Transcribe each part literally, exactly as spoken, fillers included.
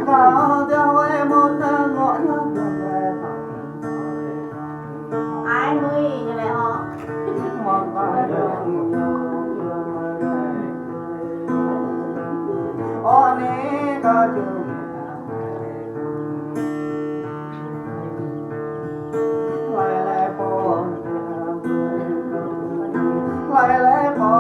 Kâo tơ wai mŭt ngŏ ñă. Ai mui ñu lĕ hŏ. Ơ nê kâo ču. Lai lai pô, lai lai pô,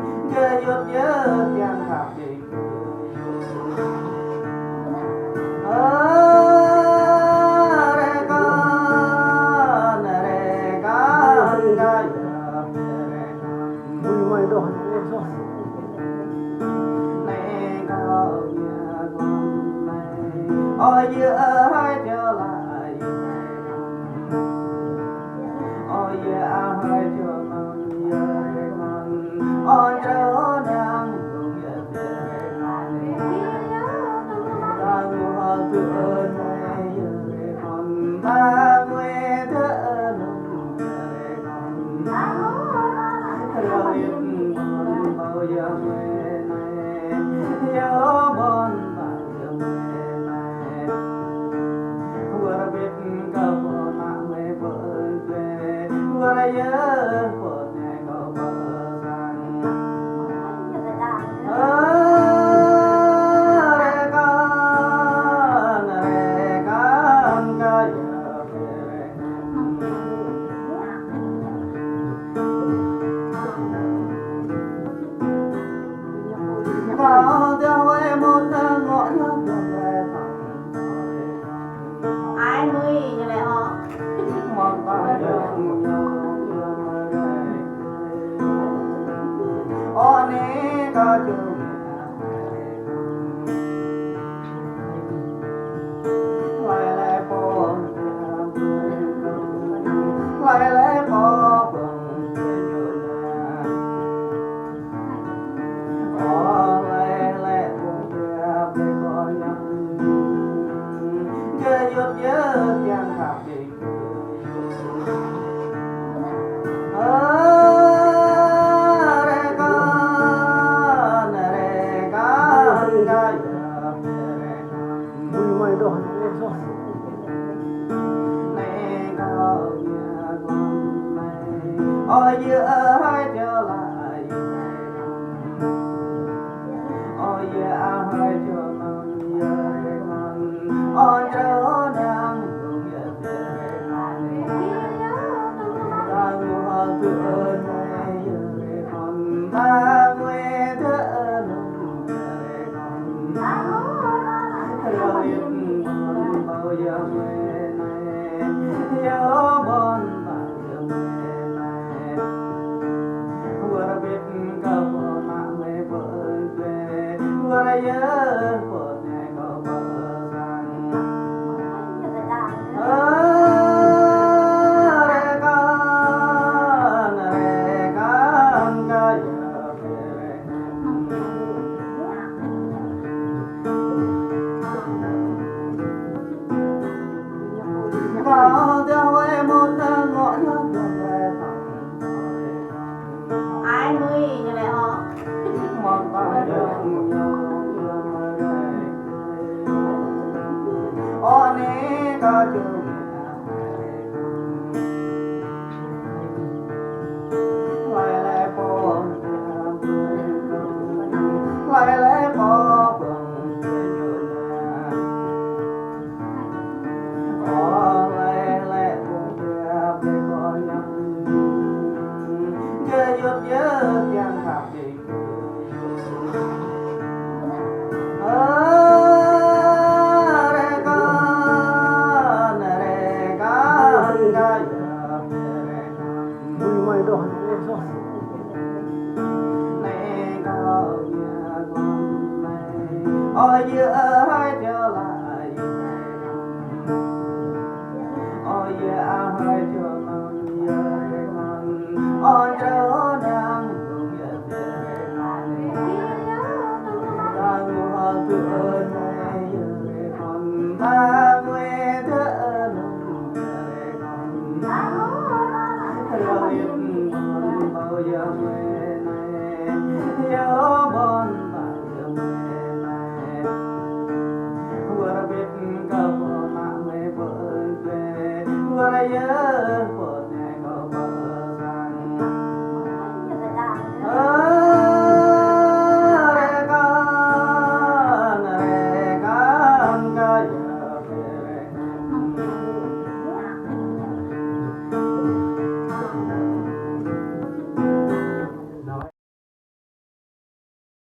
lai lai pô, Ơ yơ hơi trở lại. Ơ yơ hơi trở lại. Ơ yơ đang. Ai mui ñu lĕ hŏ. Ơ nê kâo ču. Lai lai pô, lai lai pô, lai lai pô. Ơ yơ hơi trở lại. Ơ yơ hơi trở lại. Ơ yơ đang. Ai mui ñu lĕ hŏ. Ơ nê kâo ču. Lai lai pô, lai lai pô. Ơ yơ hơi trở lại. Ơ yơ hơi trở lại. Ơ yơ đang.